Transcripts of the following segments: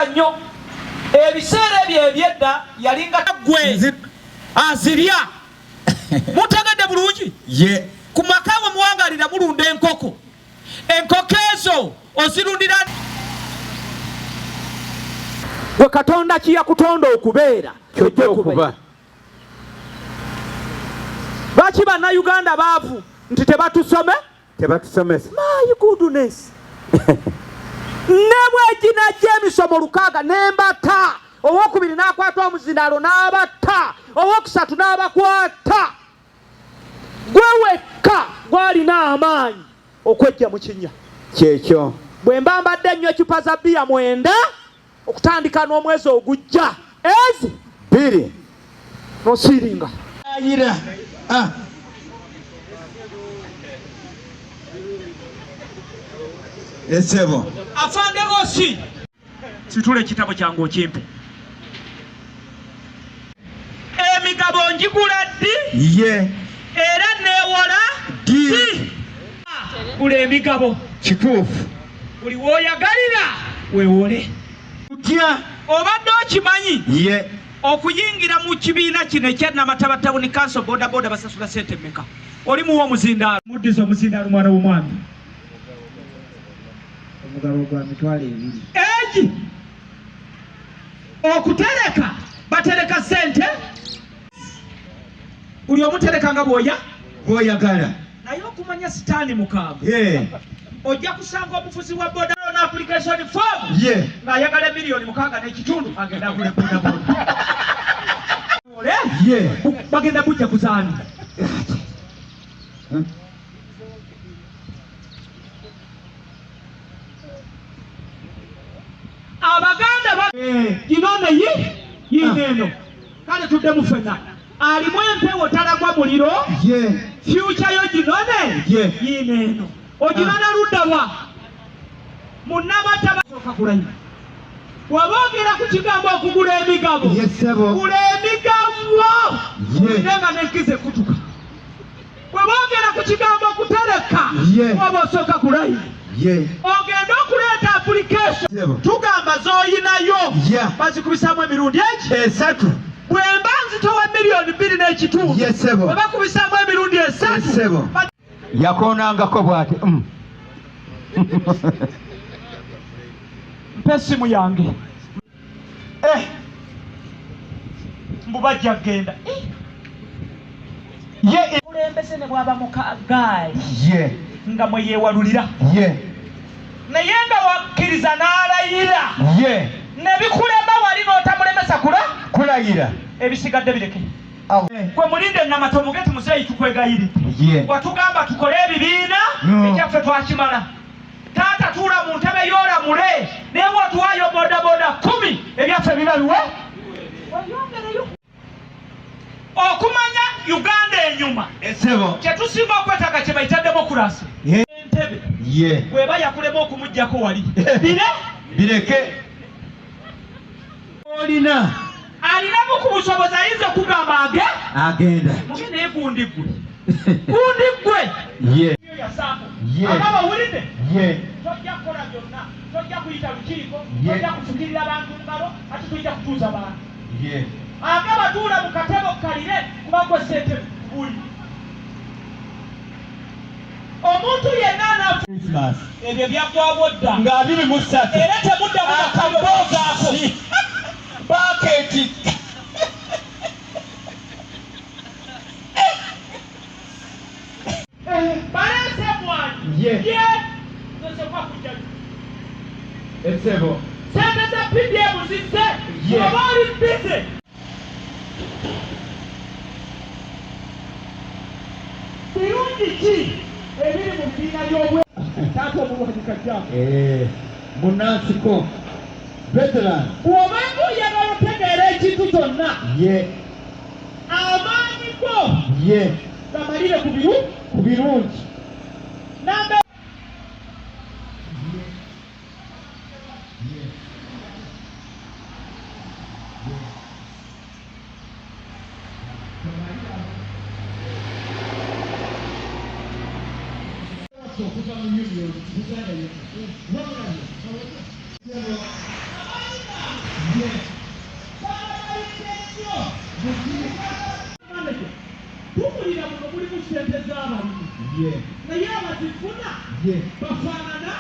Nnyo ebiseera ebyo ebyedda yalinga gwe azirya. Mutegedde bulungi? Ye. Ku maka we muwangalira mulunda enkoko, enkoko ezo ozirundira gwe. Katonda kiyakutonda okubeera kyojja okuba. Lwaki Bannayuganda baavu nti tebatusome? Tebatusomesa. My goodness, ne bweginajja emisomo 6 nembata, owokubiri n'akwata omuzindaalo n'abatta, owokusatu n'abakwata, gwe wekka gwalina amaanyi okwejja mu kinnya. Kyekyo. Bwe mba mbadde nnywa ecupa za bbiya 9, okutandika n'omwezi ogujja ezi 2 nosiiringa. Ayira. Ah. Esebo. Afande osi situla ekitabo kyange okimpe. Emigabo njigula ddi? Ye. Era neewola ddi? Gula emigabo. Kituufu. Buli w'oyagalira weewole. Kutya. Obadde okimanyi? Ye. Okuyingira mu kibiina kino ekya Namataba Town Council boda boda basasula sente mmeka? Oli muwa omuzindaalo. Muddiza omuzindaalo mwana w'omwami. Omugabo gwa 20,000. Egi okutereka batereka sente, buli omutereka nga bwoya bw'oyagala. Naye okumanya sitaani mukambwe, ojja kusanga omuvuzi wa boda na application form ng'ayagala 6.5 miliyoni agenda agule bodaboda. Bagenda kujja kuzaani. Abaganda gino neyi yiino eno. Kale tuddemu ffenna. Alimu empewo talagwa muliro. Future yo ginone yiino eno. Oginona ludda wa munnamatabasoka kulayira waba ogera ku kigambo okugula emigabo. Yes, ssebo. Gula emigabo owulire nga nenkiza ekutuka. Bwe boogera ku kigambo okutereka, oba osooka kulayira ogende okuleeta application. Ssebo. Tugamba z'oyinayo bazikubisaamu emirundi egi 3. Bwe mba nzitowa 2.5 miliyoni, Yes, ssebo. bwe bakubisaamu emirundi 3, Yes, ssebo. Yakoonangako bw'ati. Mpa essimu yange. Mbu bajja kgenda. Ye. Kulembeze ne bwaba mu kagaali nga mwe yeewalulira, naye nga wakkiriza n'alayira, ne bikulema wali n'otamulemesa kula kulayira, ebisigadde bireke. Allah. Gwe mulinde Namata omuge ti muzeeyi tukwegayiridde, watugamba tukole ebibiina, ekyaffe twakimala. Taata, tuula mu ntebe y'olamule, naye watuwaayo bodaboda 10, ebyaffe biba biwe weyongereyo. Okumanya Uganda enyuma, Esebo. Kyetusinga okwetaaga kye bayita demokurasi. Entebe bweba yakulema okumugjako wali bire Bireke. Olina. Alinamu ku busobozi ayinza okugamba age Agenda. Muge naye gundi gwe, gundi gwe. Yo yasaako. Aba bawulidde. Tojja kukola byonna, tojja kuyita lukiiko, tojja kufukirira bantu ngalo, ate tojja kutuuza bantu. Agaba tuula mu katebo kalire kuba gwe ssente buli omuntu yenna anafu Christmas. Ebyo byaggwawo dda. Nga 23. Era temuddamu nakaboogaako. Baketi. Baleese emwanyi. Ye nzesokwa kujjayo. Esebo. Sente za PDM zizze. Oba oli busy. Birungi ki ebiri mu bibiina by'obwe? Taata omulwanyi kajjako. Munansiko. Veteran. Bw'obanga oyagala otegeera ekintu kyonna, amaanyi go gamalire ku biru Ku birungi. Namba Okuva mu Union Buganda yonna. Tuwulira muno mulimu ssente z'abalimi, naye abazifuna bafaanana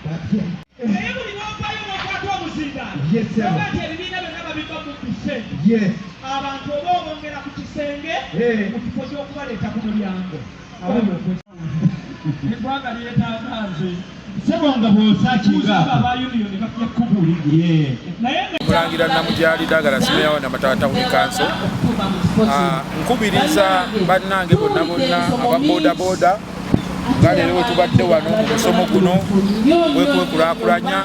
Batya? Naye buli lwovaayo n'okwata omuzindaalo Yes, sir. oba nti ebibiina byonna babiva mu ssente, abantu oba obongera ku kisenge mu kifo ky'okubaleeta ku mulyango. Awali eggwanga lyetaaga nze. Ssebo, nga bw'osakinga. Buuza aba union, bajja kukubuulira. Naye nga Mulangira Namujali Dagala, simeya wa Namataba Town Council. Nkubiriza bannange bonna bonna aba bodaboda, nga leero we tubadde wano mu musomo guno gwekwekulaakulanya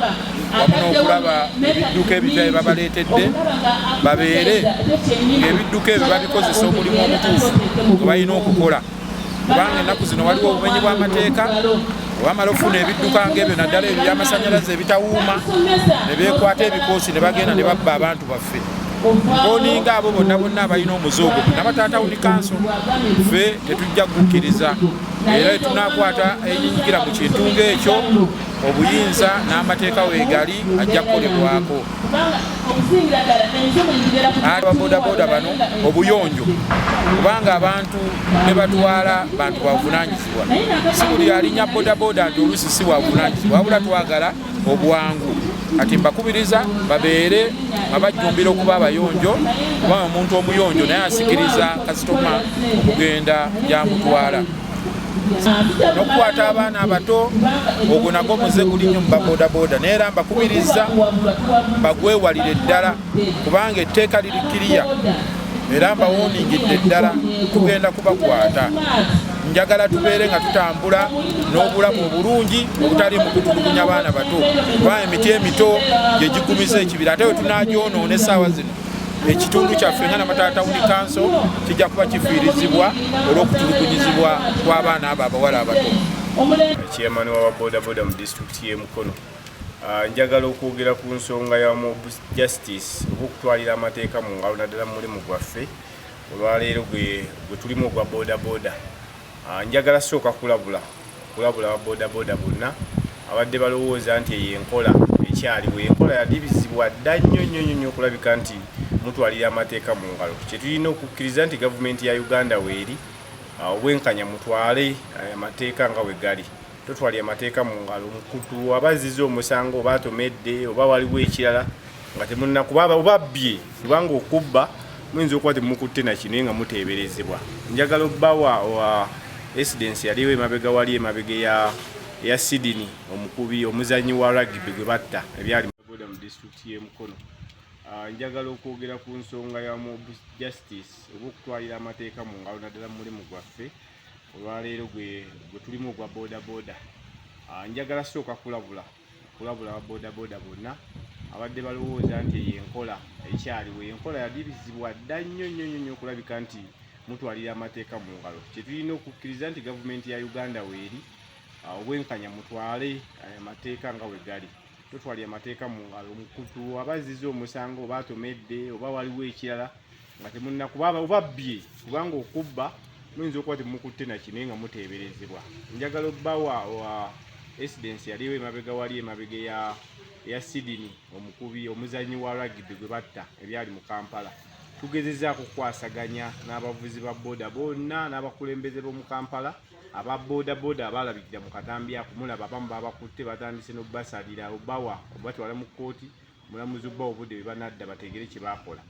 wamu n'okulaba ebidduka ebipya bye babaleetedde, babeere ng'ebidduka ebyo babikozesa omulimu omutuufu gwe balina okukola, kubanga ennaku zino waliwo obumenyi bw'amateeka. Bamala okufuna ebidduka ng'ebyo, naddala ebyo by'amasannyalaze ebitawuuma, ne beekwata ebikoosi ne bagenda ne babba abantu baffe. Ng'oninga abo bonna bonna abalina omuze ogwo, Namataba Town Council ffe tetujja kugukkiriza, era tunakwata enyingira mu kintu ng'ekyo, obuyinza n'amateeka weegali ajja kukolebwako. Ababodaboda bano, obuyonjo, kubanga abantu ne batwala bantu bavunanyizibwa. Si buli alinya bodaboda nti oluusi si bwavunanyizibwa, wabula twagala obwangu. Kati mbakubiriza babeere nga bajjumbira okuba abayonjo, kubanga omuntu omuyonjo naye asikiriza kasitoma okugenda gyamutwala. N'okukwata abaana abato, ogwo nagwo muze guli nnyo mu babodaboda, naye era mbakubiriza bagwewalire ddala, kubanga etteeka liri kiriya, era mbawuuningidde ddala, tugenda kubakwata. Njagala tubeere nga tutambula n'obulamu obulungi obutali mu kutulugunya baana bato, kubanga emiti emito gye gigumiza ekibira, ate we tunagyonoona essaawa zino, ekitundu kyaffe nga Namataba Town Council kijja kuba kifiirizibwa olw'okutulugunyizibwa kw'abaana abo abawala abato. Chairman wa bodaboda mu disitulikiti y'e Mukono. Njagala okwogera ku nsonga ya mob justice oba okutwalira amateeka mu ngalo, naddala mu mulimu gwaffe olwaleero gwe tulimu ogwa bodaboda. Njagala sooka kulabula aba bodaboda bonna abadde balowooza nti eyo enkola ekyaliwo. Enkola yadibizibwa dda nnyo nnyo nnyo nnyo okulabika nti mutwalira amateeka mu ngalo. Kyetulina okukkiriza nti gavumenti ya Uganda weeri, obwenkanya, mutwale amateeka nga we gali. Totwalira amateeka mu ngalo mukutu abaziza omusango oba atomedde oba waliwo ekirala nga temunnakuba oba bbye, kubanga okubba muyinza okuba temukutte nakino naye nga muteeberezebwa. Njagala obbawa wa incident yaliwo emabega wali emabega eya Sydney, omukubi omuzanyi wa rugby gwe batta, ebyali boda mu disitulikiti y'e Mukono. Njagala okwogera ku nsonga ya mob justice oba okutwalira amateeka mu ngalo, naddala mu mulimu gwaffe olwaleero gwe tulimu ogwa bodaboda. Njagala sooka kulabula aba bodaboda bonna abadde balowooza nti eyo enkola ekyaliwo. Enkola yadibizibwa dda nnyo nnyo nnyo nnyo okulabika nti mutwalira amateeka mu ngalo. Kyetulina okukkiriza nti gavumenti ya Uganda weeri, obwenkanya, mutwale amateeka nga we gali. Totwalira amateeka mu ngalo mukutu abaziza omusango oba atomedde oba waliwo ekirala nga temunnakuba oba bbye, kubanga okubba muyinza okuba temukutte nakino naye nga muteeberezebwa. Njagala obbawa wa incident yaliwo emabega wali emabega eya Sydney, omukubi omuzanyi wa rugby gwe batta, ebyali mu Kampala. Tugezezaako okukwasaganya n'abavuzi ba boda bonna n'abakulembeze b'omu Kampala aba boda boda abalabikira mu katambi ako. Mulaba abamu babakutte, batandise n'obubasalira, obawa obatwala mu kkooti, omulamuzi obbawa obudde bwe banadda bategere kye bakola,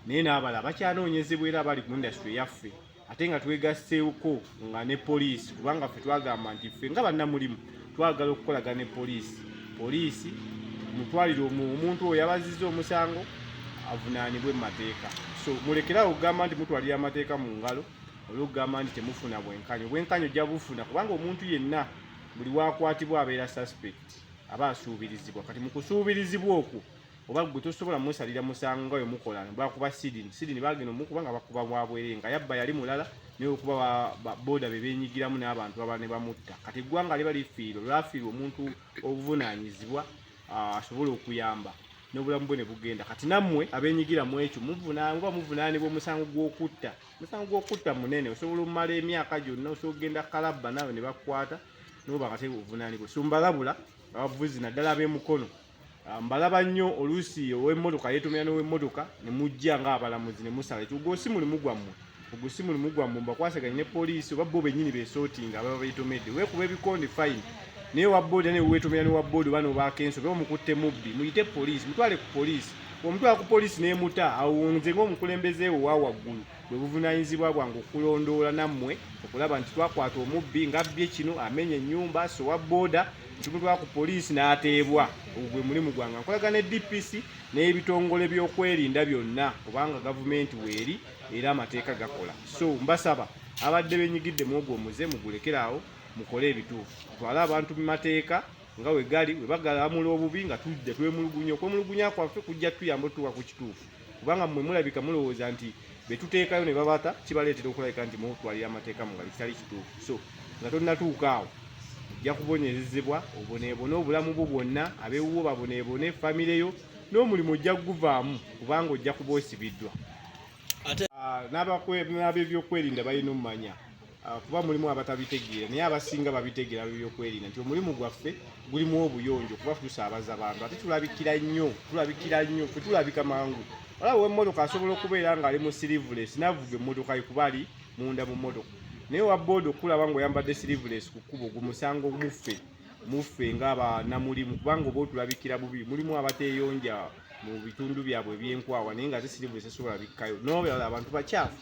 naye n'abalala bakyanoonyezebwa era abali ku industry yaffe. Ate nga twegasseeko nga ne poliisi, kubanga ffe twagamba nti ffe nga bannamulimu twagala okukolagana ne poliisi. Poliisi mutwalire omuntu oyo abazizza omusango avunaanibwe mu mateeka. So mulekerawo okugamba nti mutwalira amateeka mu ngalo olwokugamba nti temufuna bwenkanya. Obwenkanya ojja bufuna, kubanga omuntu yenna buli wakwatibwa abeera suspect, aba asuubirizibwa. Kati mu kusuubirizibwa okwo oba gwe tosobola musalira musango nga bwe mukola. Bakuba Sydney, Sydney bagenda omukuba nga bakuba bwabwerere, nga yabba yali mulala, naye okuba boda be benyigiramu n'abantu abalala ne bamutta. Kati eggwanga liba lifiirwa, lwafiirwa omuntu obuvunaanyizibwa asobole okuyamba n'obulamu bwe ne bugenda. Kati nammwe abenyigira mu ekyo muba muvunaanibwa omusango gw'okutta. Omusango gw'okutta munene, osobola omumala emyaka gyonna, osobola okugenda kalabba naawe ne bakukwata noba nga te ovunaanibwa. So mbalabula abavuzi, naddala ab'emukono. Mbalaba nnyo oluusi ow'emmotoka yeetomera n'ow'emmotoka ne mujja ng'abalamuzi ne musala ekyo. Ogwo si mulimu gwammwe, ogwo si mulimu gwammwe. Mbakwasaganye ne poliisi oba bo bennyini beesootinga ababa beetomedde. Weekuba ebikonde fine, naye owa booda ne weetomera n'owa booda oba n'obaako ensobi oba mukutte mubbi, muyite poliisi, mutwale ku poliisi. Bw'omutwala ku poliisi n'emuta, awo nze ng'omukulembeze wo owa waggulu bwe buvunaanyizibwa bwange okulondoola nammwe okulaba nti twakwata omubbi ng'abbye kino, amenya ennyumba, asse owa booda, tumutwala ku poliisi n'ateebwa. Ogwo gwe mulimu gwange. Nkolagana ne DPC n'ebitongole by'okwerinda byonna kubanga gavumenti weeri era amateeka gakola. So mbasaba abadde benyigidde mu ogwo omuze mugulekere awo, mukole ebituufu, tutwale abantu mu mateeka nga we gali. We bagalamula obubi nga tujja twemulugunya, okwemulugunya kwaffe kujja tuyamba otutuuka ku kituufu, kubanga mmwe mulabika mulowooza nti be tuteekayo ne babata kibaleetera okulabika nti mutwalira amateeka mu ngalo, ekitali kituufu. So nga tonnatuuka awo ojja kubonyerezebwa, oboneebone obulamu bwo bwonna, ab'ewuwo baboneebone, famire yo, n'omulimu ojja kuguvaamu kubanga ojja kuba osibiddwa. N'ab'ebyokwerinda balina omumanya, kuba mulimu abatabitegeera, naye abasinga babitegeera ab'ebyokwerinda nti omulimu gwaffe gulimu obuyonjo, kuba tusaabaza bantu ate tulabikira nnyo, tulabikira nnyo, ffe tulabika mangu. Olaba ow'emmotoka asobola okubeera ng'ali mu sleeveless n'avuga emmotoka ye kuba ali munda mu mmotoka, naye owa booda okulaba ng'oyambadde sleeveless ku kkubo gwe musango muffe muffe ng'abanamulimu, kubanga oba otulabikira bubi. Mulimu abateeyonja mu bitundu byabwe ebyenkwawa, naye nga ate sleeveless esobola bikkayo. N'obirala abantu bakyafu,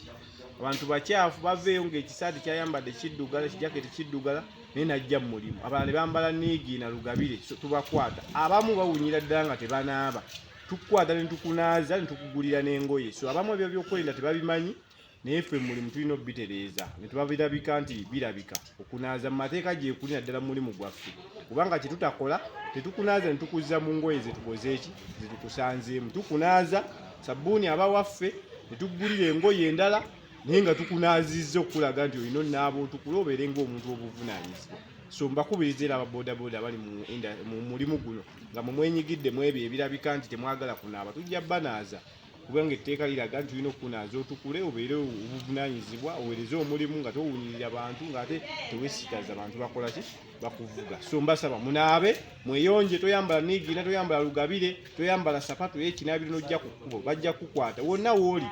abantu bakyafu, baveeyo ng'ekisaati kyayambadde kiddugala, ekijaketi kiddugala, naye najja mu mulimu. Abalala ne bambala niigiina lugabire. So tubakwata, abamu bawunyira ddala nga tebanaaba, tukukwata ne tukunaaza ne tukugulira n'engoye. So abamu ebyo byokwerinda tebabimanyi, naye ffe mu mulimu tulina obitereeza ne tubabirabika nti birabika okunaaza mu mateeka gyekuli naddala mu mulimu gwaffe, kubanga kye tutakola tetukunaaza ne tukuzza mu ngoye zetukoze eki zetukusanzeemu. Tukunaaza sabbuuni aba waffe ne tukugulira engoye endala, naye nga tukunaazizza okulaga nti olina onaaba otukule obeere ng'omuntu obuvunaanyizibwa. So mbakubiriza era ababoodabooda abali mu mulimu guno nga mwe mwenyigidde mu ebyo ebirabika nti temwagala kunaaba, tujja banaaza, kubanga etteeka liraga nti tulina okukunaaza otukule obeere obuvunaanyizibwa, oweereze omulimu nga towunyirira bantu, ng'ate tewesitaza bantu bakola ki bakuvuga. So mbasaba munaabe, mweyonje, toyambala niigiina, toyambala lugabire, toyambala sapatu y'ekinaabiro n'ojja ku kkubo, bajja kukwata wonna w'oli,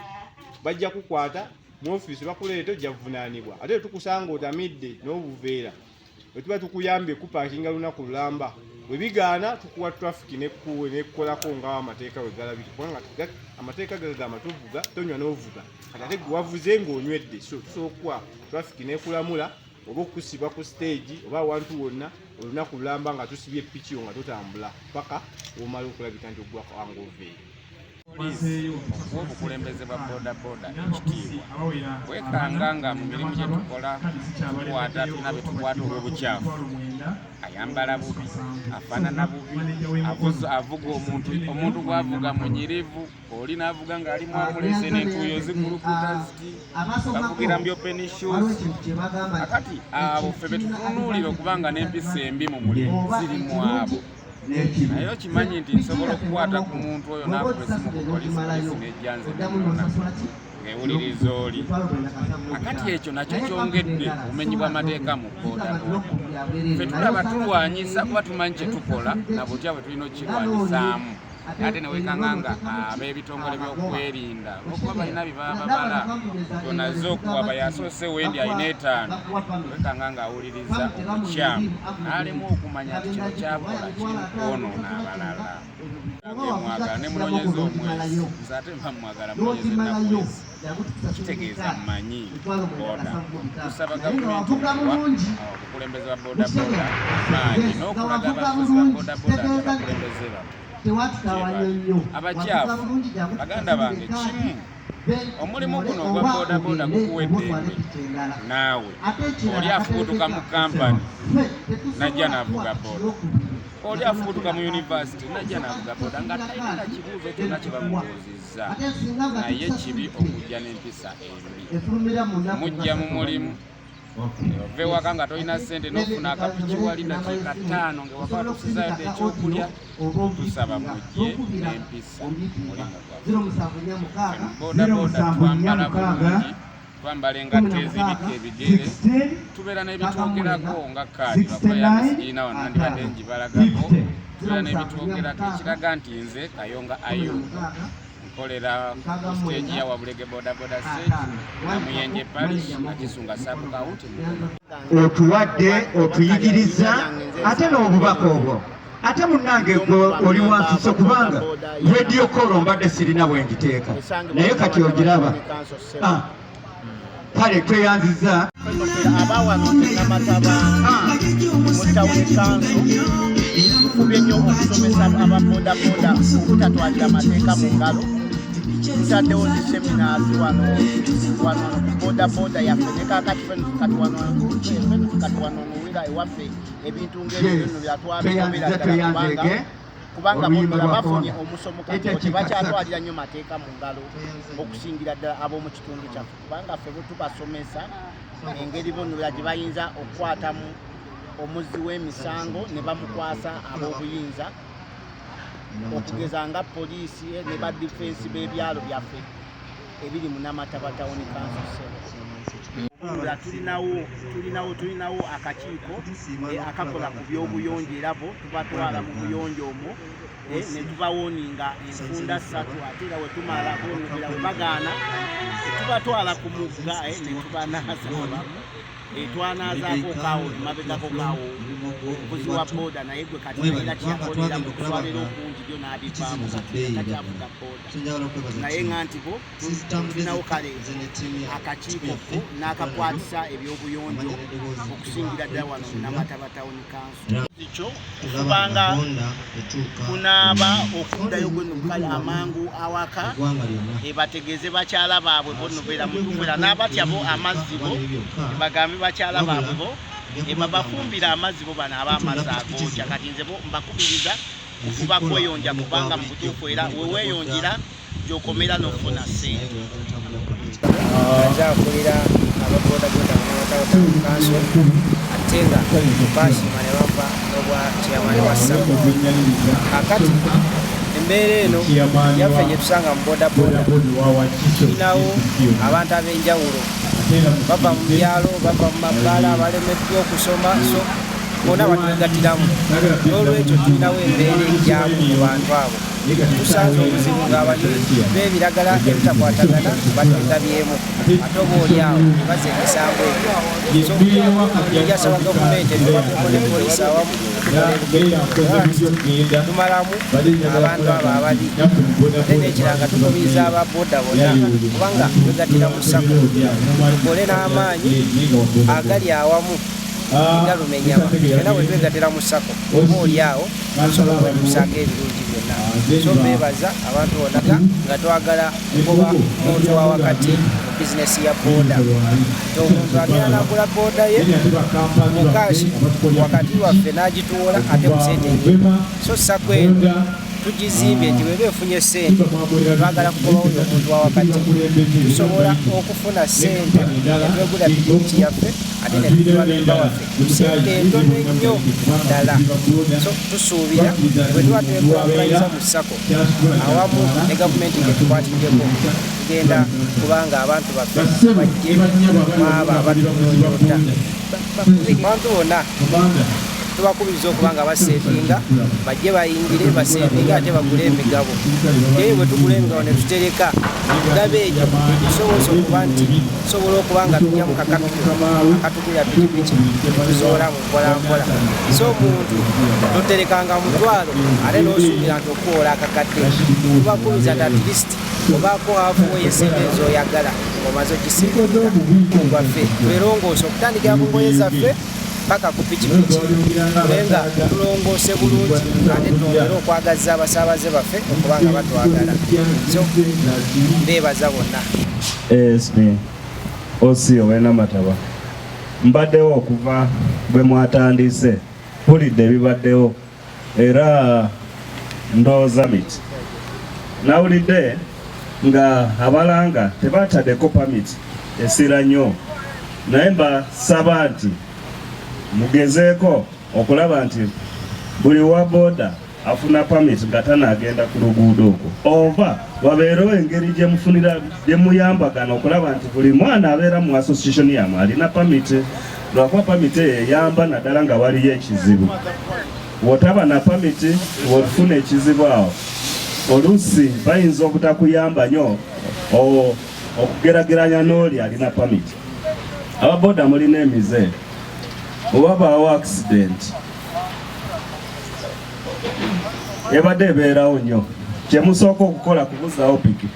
bajja kukwata mu ofiisi bakuleeta, ojja kuvunaanibwa. Ate tukusanga otamidde n'obuveera, bwe tuba tukuyambye kupaakinga lunaku lulamba, bwe bigaana tukuwa traffic nekkukolako nga amateeka we galabika, kubanga amateeka gagamba tovuga tonywa n'ovuga, kati ate gwe wavuze ng'onywedde. So tusobola okukuwa traffic n'ekulamula oba okusiba ku stage oba awantu wonna olunaku lulamba nga tusibye epiki yo nga totambula paka omala okulabika nti oggwako hangover eyo. Poliisi okuwa obukulembeze bwa bodaboda ekitiibwa, wekanga nga mu mirimu gye tukola tukwata tulina be tukwata olw'obukyafu, ayambala bubi, afaanana bubi, avuga omuntu gw'avuga munyirivu, oli n'avuga ng'ali mwamulese n'entuuyo zikulukuta ziti, bavugira mu open shoes. Akati abo ffe be tutunuulira okubanga n'empisa embi mu mulimu ziri mu abo, naye okimanyi nti nsobola okukwata ku muntu oyo n'akuba essimu ku poliisi, poliisi n'ejja nze nenona ng'ewuliriza oli. Akati ekyo nakyo kyongedde obumenyi bw'amateeka mu boodabooda. Ffe tulaba tulwanyisa kuba tumanyi kye tukola na butya bwe tulina okukirwanyisaamu, ate ne weekanga nga ab'ebitongole by'okwerinda olw'okuba balina bye baba babala tonaze okuwaba yasoose wendi alina 5, weekanga ng'awuliriza obukyamu n'alema okumanya nti kino kyakola kiri mu kwonoona abalala. Mwagala ne munoonyeza omwezi, nze ate mba mwagala munoonyeza ennaku ezi, kitegeeza mmanyi boda. Tusaba gavumenti okuwa obukulembeze bwa bodaboda maanyi n'okulaga abavuzi ba bodaboda nti abakulembeze bano abakyafu. Baganda bange, kimu omulimu guno ogwa bodaboda gukuwa eddembe, naawe oli afubutuka mu kampani najja n'avuga boda, oli afubutuka mu yunivasite najja n'avuga boda nga talina na kibuuzo kyonna kye bamubuuzizza, naye kibi okujja n'empisa embi. Mujja mu mulimu, ova ewaka nga tolina ssente n'ofuna akapiki wali dakiika 5 ng'ewaka watuusizaayo dda ekyokulya. Tusaba mujje n'empisa mulimu gwaffe. Bodaboda twambala bulungi, twambala engatto ezibikka ebigere, tubeera n'ebitwogerako nga kaadi bakuba yange sigirina wano nandibadde ngibalagako. Tubeera n'ebitwogerako ekiraga nti nze Kayonga Ayub nkolera ku stage ya Wabulege Boda Boda stage Namuyenje Parish Nakisunga Sub County. Otuwadde, otuyigiriza ate n'obubaka obwo. Ate munnange gwe oli wankiso, kubanga radio call mbadde sirina bwe ngiteeka, naye kati ogiraba. Ah, kale tweyanziza. Abawano Namataba mu town council tufubye nnyo okusomesa ababodaboda obutatwalira amateeka mu ngalo. Tutaddewo zi seminars wano wano ku bodaboda yaffe ne kakati kati wano nuwira ewaffe ebintu ng'ebyo nno byatwabigobera Tweyanziza, ddala kubanga tweyanzeege. Kubanga Oluyimba bonna lwa bafunye Konda. omusomo kati Edda tebakyatwalira nnyo mateeka mu ngalo okusingira ddala ab'omu kitundu kyaffe, kubanga ffe bwe tubasomesa engeri bonna gye bayinza okukwatamu omuzzi w'emisango ne bamukwasa ab'obuyinza, okugeza nga poliisi ne ba defense b'ebyalo byaffe ebiri mu Namataba Town Council. Tulinawo akakiiko akakola ku byobuyonjo, era bo tubatwala mu buyonjo omwo ne tubawooninga enfunda ssatu. Ate era we tumala bonogera, we bagaana, tubatwala ku mugga ne tubanaaza abamu. Twanaazaako kaawo emabegako kaawo omuvuzi wa booda, naye gwe kati alina kyeyakolera mu kuswalira okungi byo n'abivaamu, kati takyavuga booda. Naye nga nti bo tulinawo kale akakiiko ko n'akakwatisa ebyobuyonjo okusingira ddala wano mu Namataba Town Council. Kyo kufubanga kunaaba okuddayo gwe kale amangu awaka, bategeeze bakyala baabwe bo nobeera mutuufu, era n'abatya bo amazzi bo bagambe bakyala baabwe bo babafumbira amazzi, bo banaaba amazzi agookya. Kati nze bo mbakubiriza kufuba kweyonja, kubanga mu butuufu era weweeyonjera gy'okomera n'ofuna ssente. Nze akulira ababodaboda mu Namataba Town Council, ate nga basiima ne bampa n'obwa chairman wa SACCO. Kakati embeera eno yaffe gye tusanga mu bodaboda, tulinawo abantu ab'enjawulo bava mu byalo, bava mu mabbaala, balemeddwa okusoma, so bonna batwegattiramu. N'olwekyo tulinawo embeera ejjamu mu bantu abo. Tusanze obuzibu ng'abanywi b'ebiragala ebitakwatagana batwetabyemu, ate oba oli awo bazza emisango egyo. So njasaba gavumenti etukwateko ne poliisi awamu, tumalamu abantu abo ababi. Ate n'ekiranga tukubiriza aba boda bonna, kubanga twegattira mu SACCO, tukole n'amaanyi agali awamu egalume ennyama. Fena bwe twegattira mu SACCO, oba oli awo tusobola okwetuusaako ebirungi byonna. So beebaza abantu bonna nga twagala kugoba muntu wa wakati mu bizinesi ya booda, nti omuntu agenda nagula booda ye mu cash wakati waffe n'agituwola ate ku sente nyingi. So SACCO eno tugizimbye nti bweba efunye sente, twagala kugobawo oyo omuntu wa wakati. Tusobola okufuna sente netwegula pikipiki yaffe, ate netugula memba waffe sente entono ennyo ddala. So tusuubira bwe tuba twekulaakulanyiza mu SACCO awamu ne gavumenti gyetukwatiddeko, tugenda kubanga abantu baffe bajje mwabo abatunyonyota. Abantu bonna tubakubiriza okuba nga basevinga, bajje bayingire basevinga ate bagule emigabo. Naye bwe tugula emigabo ne tutereka emigabo egyo, tusoboza okuba nti tusobola okuba nga tujjamu ka capital akatugulira pikipiki netuzoola mu mpolampola. So omuntu toterekanga mutwalo ate n'osuubira nti okuwola akakadde. Tubakubiriza nti at least obaako half y'esente ezoyagala ng'omaze ogisevinga. Gwaffe twerongoosa okutandikira ku ngoye zaffe paka ku pikipiki, tube nga tulongoose bulungi, ate twongere okwagaza abasaabaze baffe okuba nga batwagala. So mbeebaza bonna. ASP OC ow'enamataba, mbaddewo okuva bwe mwatandise, mpulidde ebibaddewo era ndowooza miti nawulidde nga abalanga tebataddeko permit esira nnyo, naye mbasaba nti mugezeeko okulaba nti buli wa boda afuna permit nga tanagenda ku luguudo okwo, oba wabeerewo engeri gyemufunira gyemuyambagana okulaba nti buli mwana abeera mu association yamwe alina permit, lwakuba permit eyo eyamba naddala nga waliyo ekizibu. Wotaba na pamiti wofuna ekizibu awo oluusi bayinza obutakuyamba nnyo okugerageranya n'oli alina pamiti. Ababoda mulina emize, bwewabaawo accident ebadde ebeerawo nnyo, kyemusooka okukola kubuzaawo piki.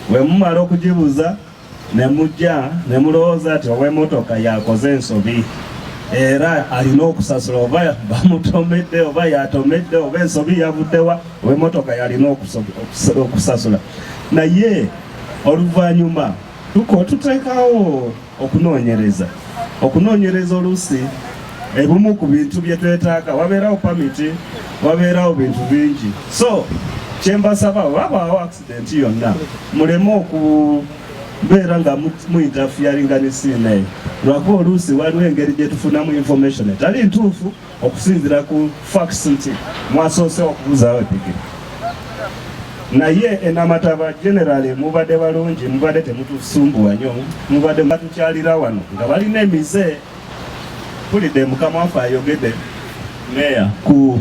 Bwe mumala okugibuza ne mujja ne mulowooza nti ow'emmotoka yakoze ensobi era alina okusasula, oba bamutomedde oba yatomedde oba ensobi yavuddewa, ow'emmotoka yalina okusasula. Naye oluvannyuma tuko tuteekawo okunoonyereza. Oluusi ebimu ku bintu bye twetaaga wabeerawo pamiti, wabeerawo bintu bingi. So kyembasaba, wabaawo accident yonna, muleme okubeera nga muinterferinga ne scene eyo, lwakuba oluusi waliwo engeri gye tufunamu information etali ntuufu okusinziira ku facts nti mwasoose okubuzaawo epiki. Naye enamataba generally mubadde balungi, mubadde temutusumbuwa nnyo, mubadde batukyalira wano nga balina emize. Mpulidde mukama waffe ayogedde, meya, ku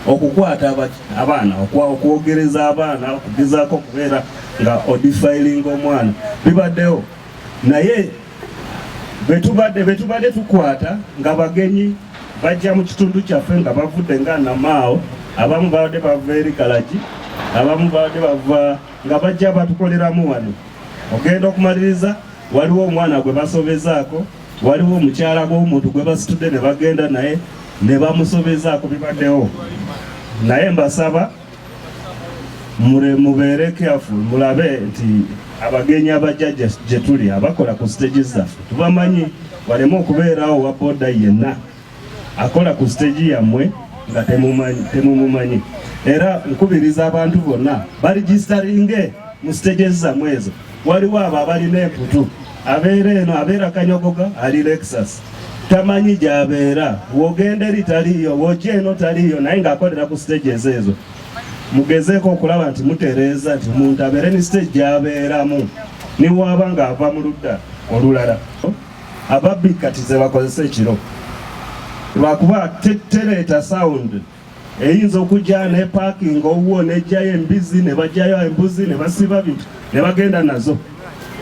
okukwata abaana, okwogereza abaana, okugezaako okubeera nga odefilinga omwana, bibaddewo. Naye betubadde tukwata nga bagenyi bajja mu kitundu kyaffe nga bavudde nga Namaawo, abamu babadde bava eri Kalagi, abamu babadde bava nga bajja batukoleramu wano. Ogenda okumaliriza waliwo omwana gwe basobezaako, waliwo omukyala gw'omuntu gwe basitudde ne bagenda naye ne bamusobezaako, bibaddewo. Naye mbasaba mubeere careful, mulabe nti abagenyi abajja gye tuli abakola ku stage zaffe tubamanyi, waleme okubeerawo wa boda yenna akola ku stage yammwe nga temumumanyi. Era nkubiriza abantu bonna baregisteringe mu stages zammwe ezo. Waliwo abo abalina emputu, abeera eno, abeera Kanyogoga, ali Lexus, tamanyi gy'abeera, wogenda eri taliiyo, wojja eno taliiyo, naye ng'akolera ku stages ezo. Mugezeeko okulaba nti mutereeza nti omuntu abeere ne stage gy'abeeramu niwaaba ng'ava mu ludda olulala. Ababbi kati ze bakozesa ekiro, lwakuba tereeta sound eyinza okujja ne parking owuwo nejjayo embizi ne bajjayo embuzi ne basiba bintu ne bagenda nazo.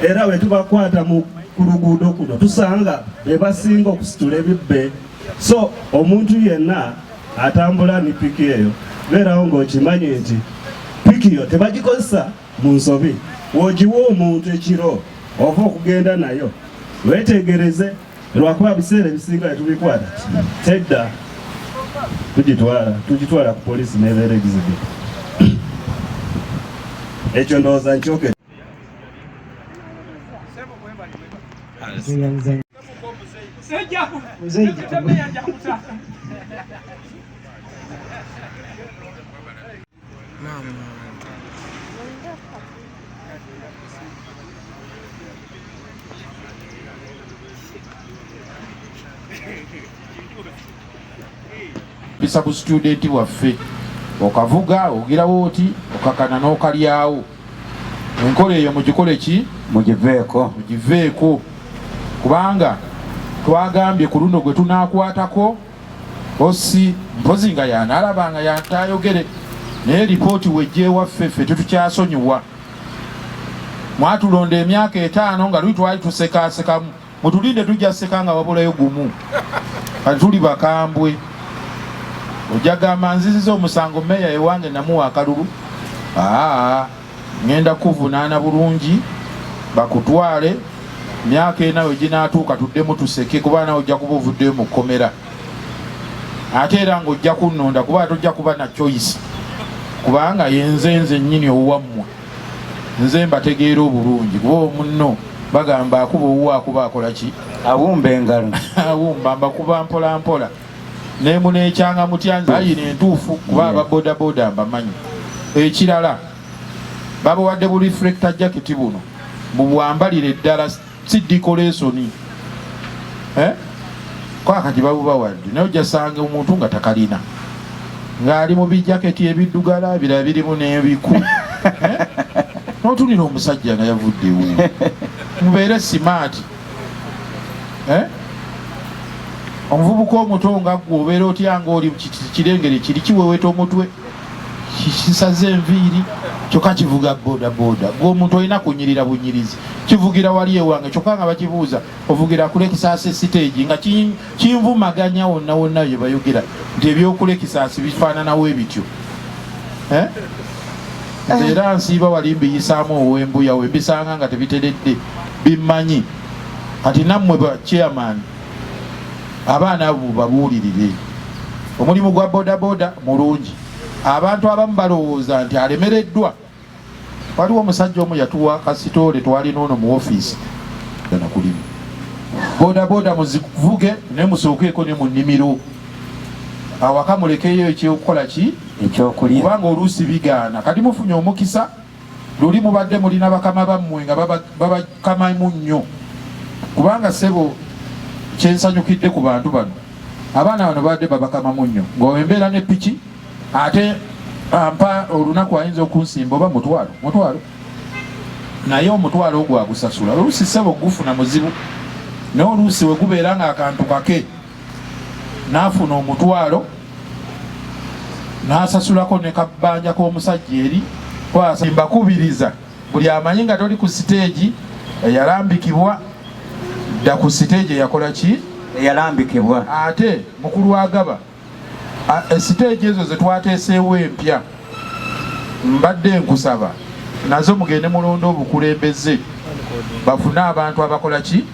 Era bwe tubakwata mu ku luguudo kuno tusanga be basinga okusitula ebibbe. So omuntu yenna atambula ni piki eyo, beerawo ng'okimanyi nti piki yo tebagikozesa mu nsobi. W'ogiwa omuntu ekiro ova okugenda nayo, weetegereze, lwakuba biseera ebisinga tetubikwata, tedda, tugitwala ku poliisi nebeera exhibit. Ekyo ndowooza nkyoke. Bisa ku student waffe okavuga ogirawo oti okakana n'okalyawo. Enkola eyo mugikole ki? Mugiveeko. Mugiveeko, kubanga twagambye ku luno gwe tunaakwatako osi mpozi nga yanaalaba nga yantayogere, naye lipooti wejja ewaffe ffe tetukyasonyiwa. Mwatulonda emyaka 5 nga luli twali tusekaasekamu, mutulinde tujja seka nga wabulayo gumu. Kati tuli bakambwe, ojja gamba nziziza omusango meeya ewange namuwa akalulu, aa ngenda kuvunaana bulungi bakutwale myaka 4 we ginaatuuka tuddemu tuseke, kuba nawe ojja kuba ovuddeyo mu kkomera, ate era ng'ojja kunnonda kuba tojja kuba na choice, kubanga yenze nze nnyini owuwammwe, nze mbategeera obulungi. Kuba omunno bagamba akuba owuwo akuba akola ki? Awumba engalo. Awumba, mbakuba mpola mpola nemunekyanga mutya nze ayina entuufu, kuba aba bodaboda mbamanyi. Ekirala babawadde bu reflector jacket buno, mubwambalire ddala, si decoration, eh? Kwakati babubawadde, naye ojja sanga omuntu nga takalina, ng'ali mu bijaketi ebiddugala birala birimu n'ebiku, eh? N'otunira omusajja nga yavuddewo. Mubeere smart, eh? Omuvubuka omuto nga ggwe obeera otya ng'oli kirengere kiri kiweweta omutwe, kisaze enviiri, kyokka kivuga bodaboda. Gwe omuntu olina kunyirira bunyirizi, kivugira wali ewange kyokka nga bakibuuza ovugira ku Lexus siteegi, nga kinvumaganya wonna wonna bye bayogera nti eby'oku Lexus bifaananawo ebityo. Eh? Nze era nsiiba wali mbiyisaamu ow'embuya we mbisanga nga tebiteredde bimmanyi. Kati nammwe ba chairman abaana abo mubabuulirire. Omulimu gwa bodaboda mulungi. Abantu abamu balowooza nti alemereddwa. Waliwo omusajja omu yatuwa kasitoole twalina ono mu ofiisi nakulimu bodaboda muzivuge naye musookeeko ne mu nnimiro awaka mulekeyo ekyokukola ki ekyokulya, kubanga oluusi bigaana. Kati mufunye omukisa, luli mubadde mulina bakama bammwe nga babakamamu nnyo, kubanga ssebo kyensanyukidde ku bantu bano, abaana bano babadde babakamamu nnyo ng'embeera ne piki ate ampa olunaku ayinza okunsimba oba mutwalo naye omutwalo ogwo agusasula. Oluusi ssebo gufuna muzibu, naye oluusi we gubeera nga akantu kake n'afuna omutwalo n'asasulako ne kabbanja k'omusajja eri. Mbakubiriza buli amanyi nga toli ku siteegi eyalambikibwa, dda ku siteegi eyakola ki eyalambikibwa. Ate mukulu agaba siteegi ezo ze twateeseewo empya, mbadde nkusaba nazo mugende mulonde obukulembeze bafune abantu abakola ki.